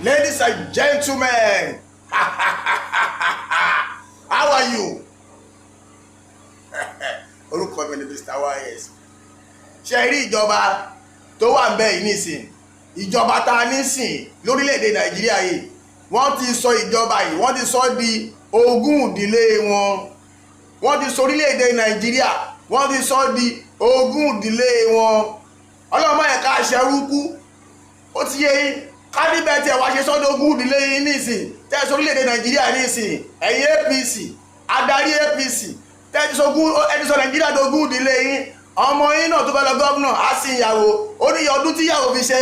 Ladies and gentlemen, how are you? Orúkọ mi ni Mr. YS. Ṣe rí ìjọba tó wà ń bẹ yìí nísìn, ìjọba tá a nísìn lórílẹ̀‐èdè Nàìjíríà yìí, wọ́n ti sọ ìjọba yìí, wọ́n ti sọ di ogún ìdílé wọn. Wọ́n ti sọ orílẹ̀‐èdè Nàìjíríà, wọ́n ti sọ di ogún ìdílé wọn. Ọlọ́mọ ẹ̀ka ṣẹrú kú. Ó ti yé yín ká níbẹ̀ tí ẹ wá ṣe sọ́dọ̀ ogún ìdílé yín nísìn, tẹ́ ẹ sọ orílẹ̀-èdè Nàìjíríà nísìn. Ẹ̀yin APC, adarí APC, tẹ́ ẹ ti sọ ẹni sọ Nàìjíríà dogún ìdílé yín. Ọmọ yín náà tó fẹ́ lọ governor á sì ìyàwó. Ó ní ọdún tí ìyàwó fi ṣe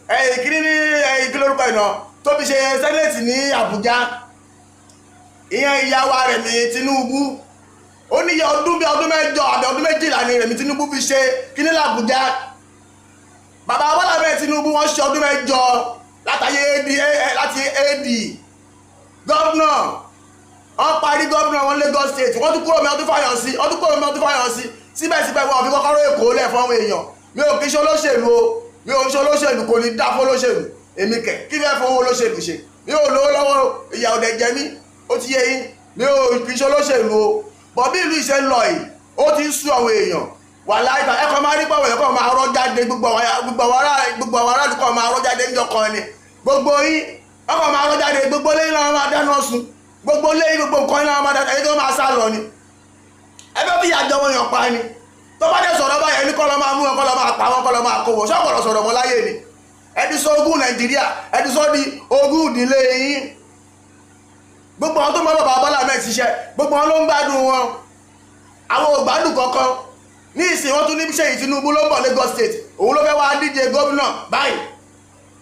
ẹ̀yìn ní ẹ̀yìn kí lórúkọ ìná tó fi ṣe senate ní Àbújá, ìyẹn ìyàwó Rẹ̀mí Tinubu. Ó ní ọdún bí ọdún 8 àbí ọdún 12 ni Rẹ̀mí Tinubu fi ṣe kíní l'Àbújá. Bàbá Bọ́lá bẹ́ẹ̀ Tinubu, wọ́n ṣe ọdún 8 látàyè AD, láti AD governor. Wọ́n parí governor wọn Lagos State, wọ́n tún kúrò mi ọdún fàyàn sí, wọ́n tún kúrò mi ọdún fàyàn sí. Síbẹ̀síbẹ̀, wọn fi kọ́kọ́rọ́ Èkó lẹ̀ fún àwọn èèyàn. Mi ò kí ṣe olóṣèlú o, mi ò ń ṣe olóṣèlú. Kò ní dá fún olóṣèlú. Èmi kẹ̀, kí fẹ́ fowó olóṣèlú ṣe? Mi ò lówó lọ́wọ́, ìyà ò dẹ̀ jẹ mí. Ó ti yé yín, mi ò kí ṣe olóṣèlú o. Bọ̀ bí ìlú ìṣe ń lọ yìí, ó ti ń sú àwọn èèyàn wà láìka. Ẹ̀kọ́ máa rí pàwọ̀, ẹ̀kọ́ máa rọ́ jáde. Gbogbo àwọn aráàlú kọ́ máa rọ́ jáde níjọ́ kan ni. Gbogbo yín ọkọ̀ máa rọ́ jáde, gbogbo lẹ́yìn náà máa dáná sun gbogbo lẹ́yìn, gbogbo nǹkan yín náà máa dáná. Ẹ̀yìn tó máa sá lọ ni ẹ fẹ́ fi ìyà jẹ wọn yàn pa ni. Tó bá dẹ̀ sọ̀rọ̀ báyẹn, ẹni kọ́ lọ́ máa mú wọn, kọ́ lọ́ máa pa wọn, kọ́ lọ́ máa kó wọn. Ṣọ́ọ̀bọ̀rọ̀ sọ̀rọ̀ mọ́ láyé ni? Ẹni sọ ogún Nàìjíríà, ẹni sọ di ogún ìdílé yín. Gbogbo àwọn tó mọ bàbá Bọ́lá mẹ́ẹ̀ ṣiṣẹ́, gbogbo wọn ló ń gbádùn wọn. Àwọn ò gbádùn kankan ní ìsìn. Wọn tún ní Ṣèyí Tinubu ló ń bọ̀ Lagos State, òun ló fẹ́ wá díje gómìnà báyìí.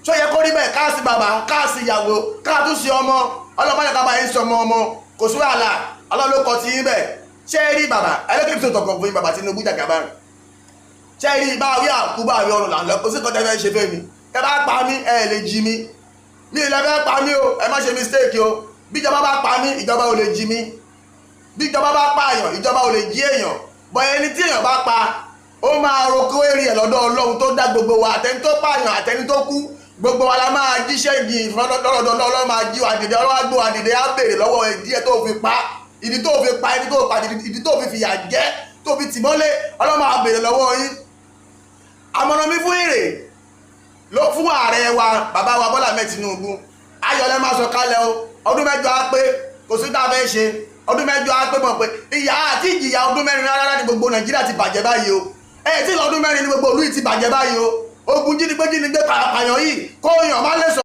Ṣó yẹ kó rí bẹ́ẹ̀? Káàsì bàbá, káàsì ìyàwó, káàtúnṣe ọmọ. Ọlọ́pàá yẹn ká bá yín sọ ọmọ ọmọ, kò sí wàhálà. Ọlọ́run ló kọ ti yín bẹ́ẹ̀. Ṣé ẹ rí bàbá ẹlẹ́kìrì tó tọkàn fún yín, bàbá Tinubu jàgàbá? Ṣé ẹ rí bá wí àkú bá wí ọrùn là ń lọ. Kò sí nǹkan tẹ́ fẹ́ ṣe fẹ́ mi. Tẹ́ bá pa mí, ẹ lè jí mi. Mi ì lè fẹ́ pa mí o, ẹ má ṣe mistake o. Bí ìjọba bá pa mí, ìjọba ò lè jí mi. Bí ìjọba bá pààyàn, ìjọba ò lè jí èèyàn. Bọ̀ ẹni tí èèyàn bá pa, ó máa roko èrè ẹ̀ lọ́dọ̀ Ọlọ́run tó dá gbogbo wa. Àtẹni tó pààyàn, àtẹni tó kú, gbogbo wa la máa jíṣẹ́ yìí lọ́dọ̀ Ọlọ́run. Máa jí wa dìde, Ọlọ́run á gbé wa dìde, á béèrè lọ́wọ́ ìdí ẹ̀ tó fi pa, ìdí tó fi pa ẹni tó pa, ìdí tó fi fìyà jẹ, tó fi tì mọ́lé. Ọlọ́run máa béèrè lọ́wọ́ yín. Àmọ̀ràn mi fún èrè ló fún ààrẹ wa, bàbá wa Bọ́lá Ahmed Tinubu, ayọ̀lẹ́ máa sọ kálẹ̀ o. Ọdún 8 á pé, kò sí tá a fẹ́ ṣe. Ọdún 8 á pé. Mọ̀ pé ìyà àti ìjìyà ọdún 4 rárá ní gbogbo Nàìjíríà ti bàjẹ́ báyìí o. Ẹ tí lọ́dún 4 ní gbogbo ìlú yìí ti bàjẹ́ báyìí o. Ogun jínigbé jínigbé, pààyàn yìí, kó yàn má lè sọ.